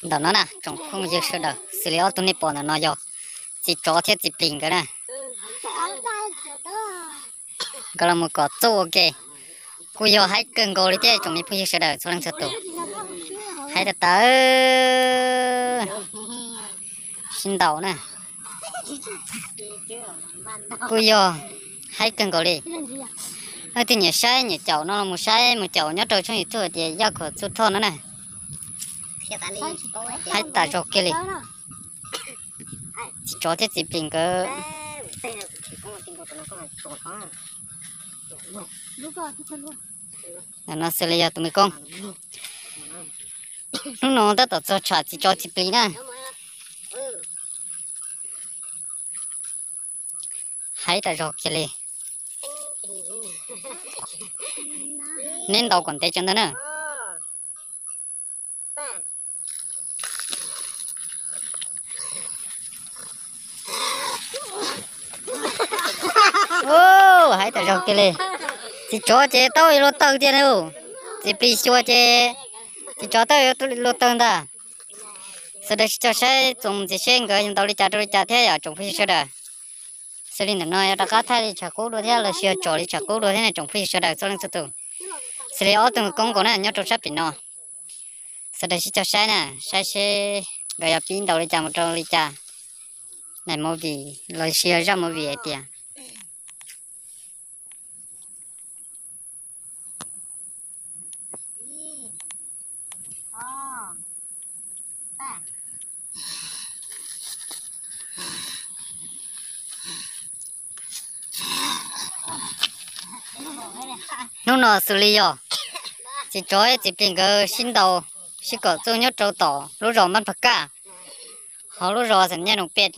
Ntawm no na tsoom phooj ywg sawv daws, xws li ob tug nej pom ntawm no yog txiv tsov thiab txiv plis nkawd na. Nkawd los mus kom txuj ua ke, kuj yog haib kawg nkaus li thiab tsoom me phooj ywg sawv daws txhua leej txhua tus. Haib tag tag, sib ntaus na, kuj yog haib kawg nkaus li. Leej twg nyiam saib nyiam caum no los mus saib mus caum nyob rau tshooj YouTube tias Yaj Khuam Txuj Thoj no na. Haib tas zog kiag li. Txiv tsov thiab txiv plis nkawd. Ntawm no xws li yog tus me koob. Hnub no tab tom txog tsham txiv tsov txiv plis na. Haib tas zog kiag li. Neb ntaus kom ntev tso ntag na. Haib tas zog kiag li. Txiv tsov ces tau luag tawg tiag na. Txiv plis xyuas ces txiv tsov tau luag tawg ntag. Sawv daws sib cog saib txuas mus ntxiv seb nkawd yuav ntaus li cas rau li cas thiab yom tsoom phooj ywg sawv daws. Xws li ntawm no yog rov qab thaij li tshav kub dua thiab los sis yog tsom li tshav kub dua thiab ne tsoom phooj ywg sawv daws txhua leej txhua tus. Xws li ob tug koob nkaus na nyob rau sab pem no. Sawv daws sib cog saib na, saib seb nkawd yuav pib ntaus li cas mus rau li cas. Night movie los sis yog zaj movie hais tias. Hnub no xws li yog txiv tsov txiv plis nkawd sib ntaus sib kom txuj nyob rau tom lub zos Npab Pha Kaj, hauv lub zos Xam Nyaj Noo Pej.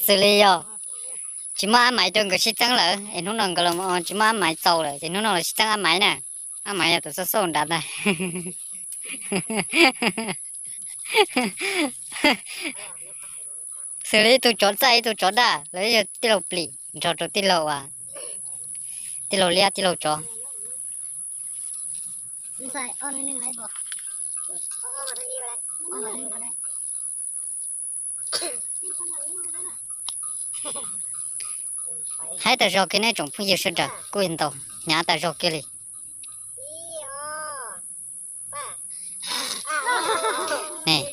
Xws li yog tsis muaj ab maiv rau nkawd sib txeeb lawm es hnub no nkawd los tsis muaj ab maiv txaus lawm ces hnub no los sib txeeb ab maiv na. Ab maiv yog tus xoj xoj dav ntag. Xws li ib tug tsov txaj ib tug tsov daj los yog tij laug plis nrog rau tij laug, tij laug liab tij laug tsov. Haib tas zog kiag nej tsoom phooj ywg sawv daws kuj ntaus hnyav tas zog kiag li.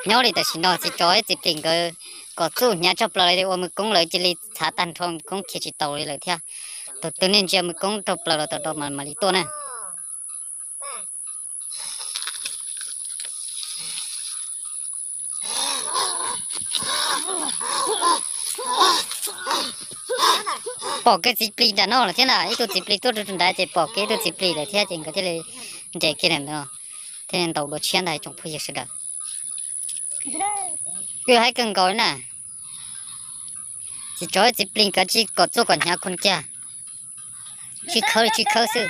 Nyob li tam sim no txiv tsov thiab txiv plis nkawd kom txuj hnyav tshaj plaws li ua me koob lawv cia li txhav tag nrho me koob khiav tsis taus li lawm thiab. Tus twg nej ntsia me koob raug plaws los tom no mam li tuaj na. Pom kiag txiv plis nram no lawm thiab na, ib tug txiv plis tuaj rau nrad ces pom kiag ib tug txiv plis lawm thiab ces nkawd thiaj li nres kiag ntawd no, thiaj li ntaus dua tshiab ntag tsoom phooj ywg sawv daws. Kuj yog haib kawg nkaus li na. Txiv tsov txiv plis nkawd tsis kom txuj kom hnyav khuv kiag, tsis khawb li tsis khawb xwb.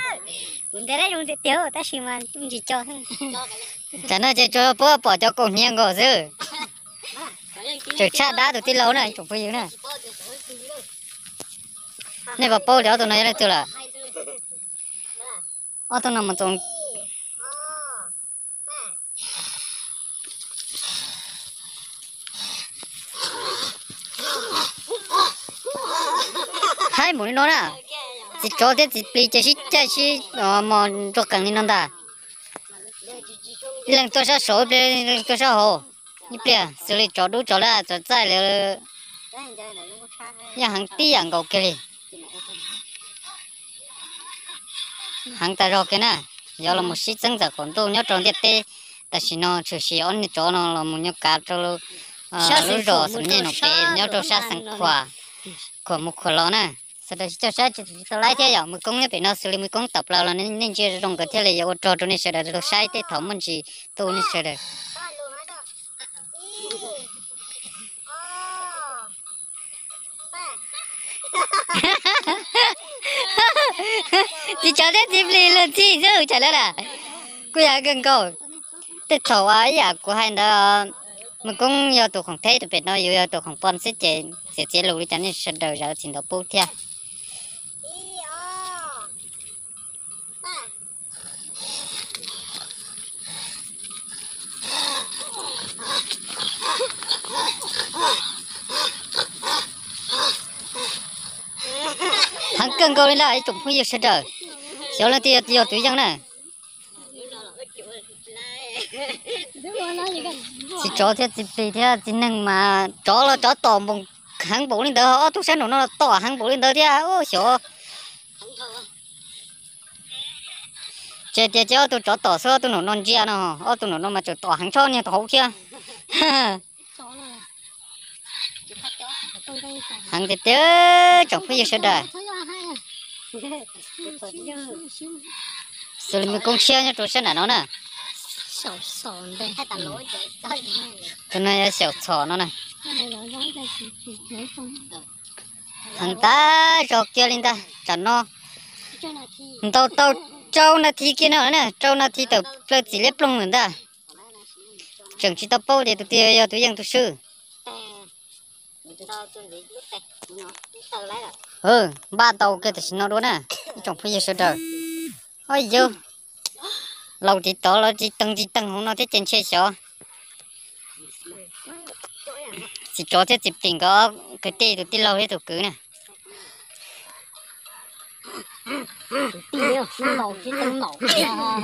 Tam no ces tsuas yog puab pom cov kaus hniav nkaus xwb. Tseem tshaj dab tus tij laug na tsoom phooj ywg na. Nej puas paub tias ob tug no yog leej twg lawm? Ob tug no mus txoos haib npaum li no na. Txiv tsov thiab txiv plis ces sib caij sib mos ntsuag qees li no ntag. Ib leeg tuaj sab saud ib pliag, ib leeg tuaj sab hauv, ib pliag xws li tsov dub tsov lab tsov txaij li. Yeej heev tib yam nkaus kiag li. Heev tas zog kiag na. Yuav los mus sib txeeb ntxawm qaum ntuj nyob rau ntiaj teb. Tam sim no tshwm sim ob niag tsov no los mus nyob kav rau lub zos Xam Nyaj Noo Pej nyob rau sab xeev Khuam, Khuam mus Khuam los na. Sawv daws sib cog saib tsis tau laib thiab yom, me koob nyob pem no xws li me koob tawm plaws los nej ntsia zoo nkawd thiaj li yuav ua rog rau nej sawv daws tau saib tej thaum muaj ntsis tuaj nej sawv daws. Txiv tsov thiab txiv plis luag ntxhi xwb tsam lawm na. Kuj yog kawg nkaus. Tej thaum ib yam kuv hais ntawd, me koob yog tus khoom theb, tus pem no yus yog tus khoom pom xwb ces txiav txiav lus li cas nej sawv daws zam txim ntau pub thiab. kawg nkaus li ntag ib tsoom phooj ywg sawv daws. Xyov leej twg yog tus yeej na. Txiv tsov thiab txiv plig thiab txiv neeg mas tsov los tsov tom npaum heev npaum li ntawd, ob tug sab nraum no los tom heev npaum li ntawd thiab xyov. Ces tias ces ob tug tsov tom xwb, ob tug nraum no ntsia no, ob tug nraum no mas tseem tom heev tshaj niag tom hauv thiab. Heev tiag tiag tsoom phooj ywg sawv daws. Xws li muaj koob tshiab nyob rau sab nram no na. Tus no yog xyaum txhom no na. Heev tas zog kiag li ntag tam no. Ntaus tau rau nas this kiag no na, rau nas this tawm plaws txim liab ploog lawm ntag. Tseem tsis tau paub tias tus twg yog tus yeej tus swb. Npaj tau kiag tam sim no dua na, ib tsoom phooj ywg sawv daws. Ov yawg, laus tiv tov los tsis teeg tsis teeg hauv no thiab ces ntshe xyov. Txiv tsov thiab txiv plig nkawd kwv tij, tus tij laug thiab tus kwv na.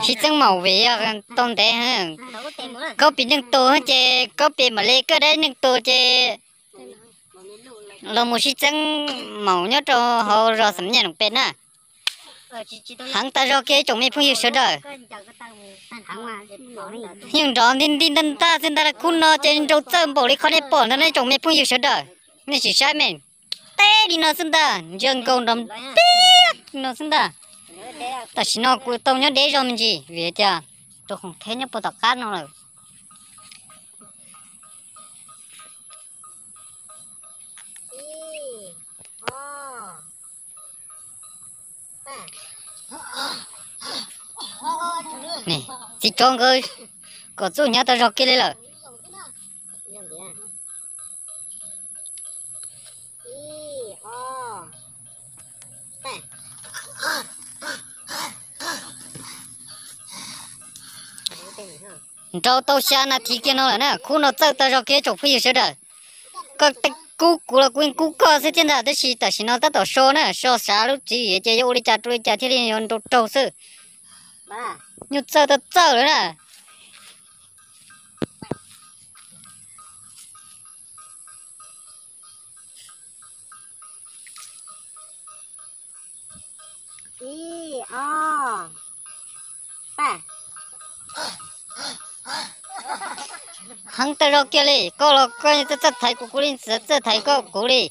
Sib txeeb maum vim yog tau ntev, koj pim neeg tuag ces koj pim mam li koj dab neeg tuag ces los mus sib txeeb maum nyob rau hauv zos Xam Nyaj Noom Pes na. Heev tas zog kiag ib tsoom me phooj ywg sawv daws. Yeej nrov nti nti ntaj ntaj xwb ntag, khub no ces nrau txawj npaum li qhov nej pom ntag ib tsoom me phooj ywg sawv daws. Nej sim saib me, teb li no xwb ntag, ntsia nkaus nrov tiag no xwb ntag. Tam sim no kuv tau nyob deb zog me ntsis vim tias rau khoom theb nyob puag tom qab no lawm. Txiv tsov nkawd kom txuj hnyav tas zog kiag li lawm. Nrau tau xya nas this kiag no lawm na, khub no txawj tas zog kiag tsoom phooj ywg sawv daws. Koj kub kuv los kuv yeej kub koj xwb thiab ntag, tab sis tam sim no tab tom so na, so xav lub tswv yim ces yuav ua li cas rau li cas thiaj li yuav nrau raug xwb. Nyuj txawj tau txawj lawm na. Heev tas zog kiag li, koj los koj txawj thaiv kuv, kuv li txawj thaiv koj kuv li.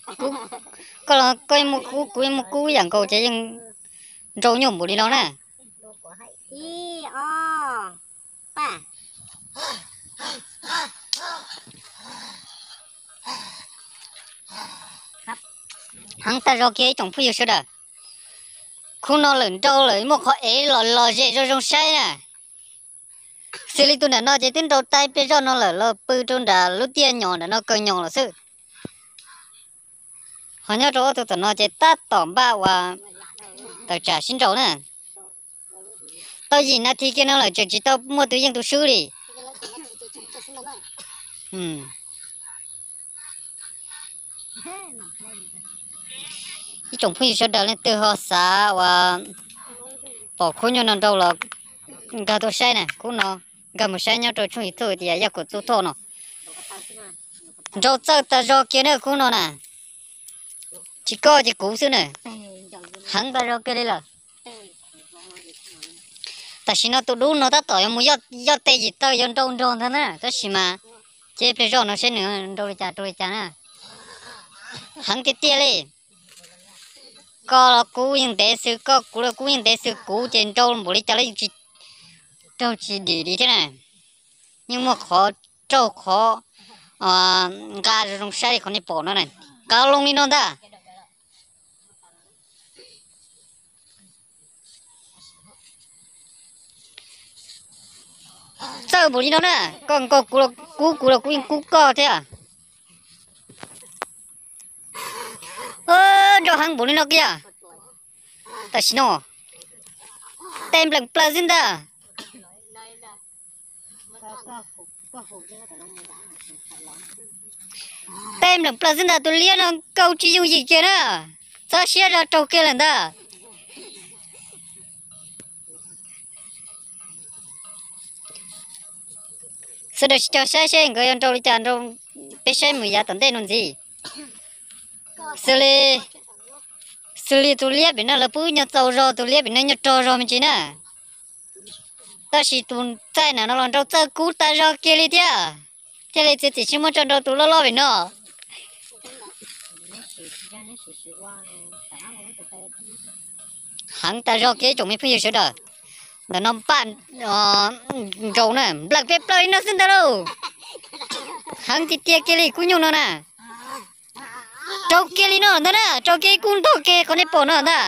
Koj los koj muaj kub, kuv muaj kub yam nkaus ces yeej nrau nyuaj npaum li no na. Heev tas zog kiag ib tsoom phooj ywg sawv daws. Khub no lawm nrau lawm muaj qhov ev los los zem zoo zoo saib na. Xws li tus nram no ces twb nrau taig peb zoj no lawm los pw rau nram lub tiaj nyom nram no kaw nyom lawm xwb. Ho nyob rau ob tug tom no ces tab tom npaj uas tawm tsam sib nrau na. Tau yim nas this kiag no lawm tseem tsis tau muaj tus yeej tus swb li. Ib tsoom phooj ywg sawv daws leej twg ho xav uas pom khub nyuj no nrau los nkag tuaj saib na, khub no nkag mus saib nyob rau tshooj YouTube tias Yaj Kaum Txuj Thoj no. Nrau txawj tas zog kiag na khub no na. Tsis koj ces kuv xwb na. Heev tas zog kiag li lawm. Tam sim no tus dub no tab tom yuav mus yoj tej yim taw yuav nrau nrog ntag na, tab sis mas ces pliag zoj no seb nws nrau li cas rau li cas na. Heev tiag tiag li. Koj los kub yeej ntev xwb koj, kuv los kub yeej ntev xwb kuv, ces nrau npaum li cas los yeej tsis raug tsis dim li thiab na. Yeej muaj qhov raug qhov nqa zoo zoo saib li qhov nej pom no na. Nqa loo li no ntag. Txawj npaum li no na, koj nkaug kuv los kub, kuv los kuv yeej kub koj thiab. Nrau heev npaum li no kiag. Tam sim no tej npleem plaws xwb ntag. Tej npleem plaws xwb ntag, tus liab no nkaug tsis yooj yim kiag na. Txhob siab zog, raug kiag lawm ntag. Sawv daws sib cog saib seb nkawd yuav nrau li cas, nrau peb saib mus yav tom ntej no ntxiv. Xws li, xws li tus liab pem no lawv pub nyob txaus zog, tus liab pem no nyob rog zog me ntsis na. Tab sis tus txaij na no los nrau txawj kub tas zog kiag li thiab. Thiaj li txiav txim siab muab tso nrau tus loj loj pem no. Heev tas zog kiag tsoom me phooj ywg sawv daws. Ntawm no npaj nrau na, nplawm peb plaws li no xwb ntag lauj. Heev tiag tiag kiag li kub nyuj no na. Rau kiag li no ntag na, rau kiag kub ntog kiag qhov nej pom no ntag.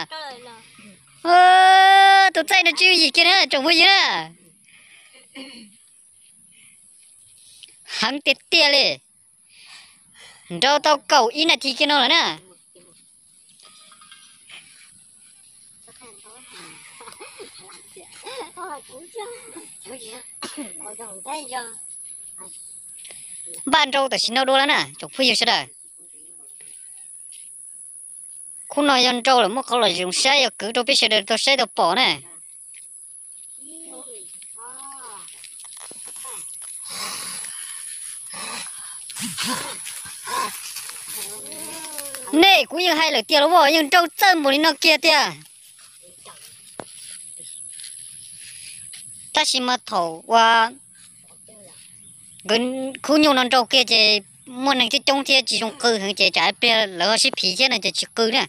Tus txaij no tsis yooj yim kiag na tsoom phooj ywg na. Heev tiag tiag li. Nrau tau kaum ib nas this kiag no lawm na. Npaj nrau tam sim no dua lawm na tsoom phooj ywg sawv daws. Khub no yog nrau lawm muab qhov los zoo saib, yog kwv rau peb sawv daws tau saib tau pom na. Nej, kuv yeej hais lawm tiag los as, yeej nrau txawj npaum li no kiag tiag. Tab sis mas thaum uas nkawd khub nyuj no nrau kiag ces muaj neeg coob coob thiab tsis zoo qw heev ces tsam ib pliag lawv ho sib phim thiab no ces tsis qw na.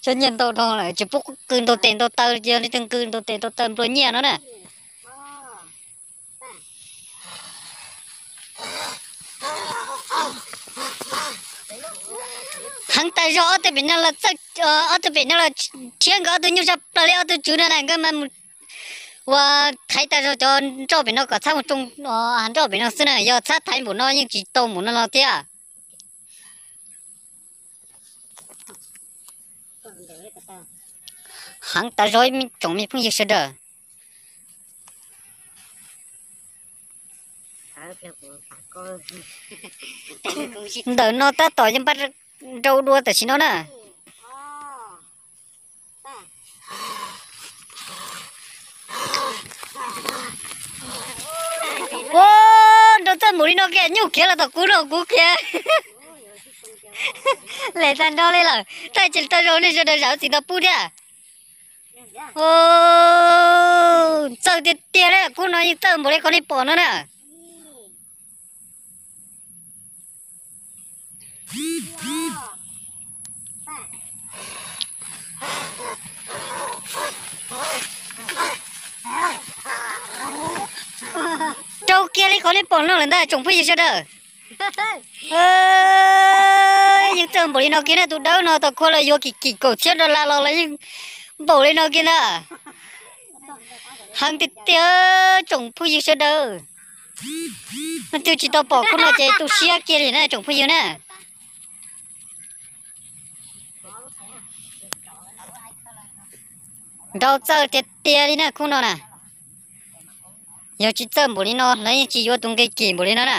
Cov nyiaj ntau dhau lawm tsis pub qw ntau tes ntau taw, yog leej twg qw ntau tes ntau taw nplua nyiaj no na. Heev tas zog, ob tug pem no los txawj, ob tug pem no los rhiab nkawd ob tug nyuj zaj plaws li ob tug tswv no na, nkawd mas mus ua thaiv tas zog cov nroj pem no kom txhob mus tsoo hav nroj pem no xwb na, yog txhob thaiv npaum no yeej tsis tau npaum no los thiab. Heev tas zog tsoom me phooj ywg sawv daws. Ntawm no tab tom npaj nrau dua tam sim no na. Ua, nrau txawj npaum li no kiag, nyuj khiav los tom kuv no kuv khiav. Lem tag nrho li lawm, txaij tsis tau zoo nej sawv daws zam txim tau pub thiab. Txawj tiag tiag li, khub no yeej txawj npaum li qhov nej pom no na. Rau kiag li qhov nej pom no lawm ntag tsoom phooj ywg sawv daws. Yeej txawj npaum li no kiag na, tus dawb no tau khuv los yuav kim kim kaum txhiab dollar los los yeej npaum li no kiag na. Heev tiag tiag tsoom phooj ywg sawv daws. Leej twg tsis tau pom khub no ces tu siab kiag li na tsoom phooj ywg na. Nrau txawj tiag tiag li na khub no na. Yog tsis txawj npaum li no lawv yeej tsis yuav tus nqi kim npaum li no na.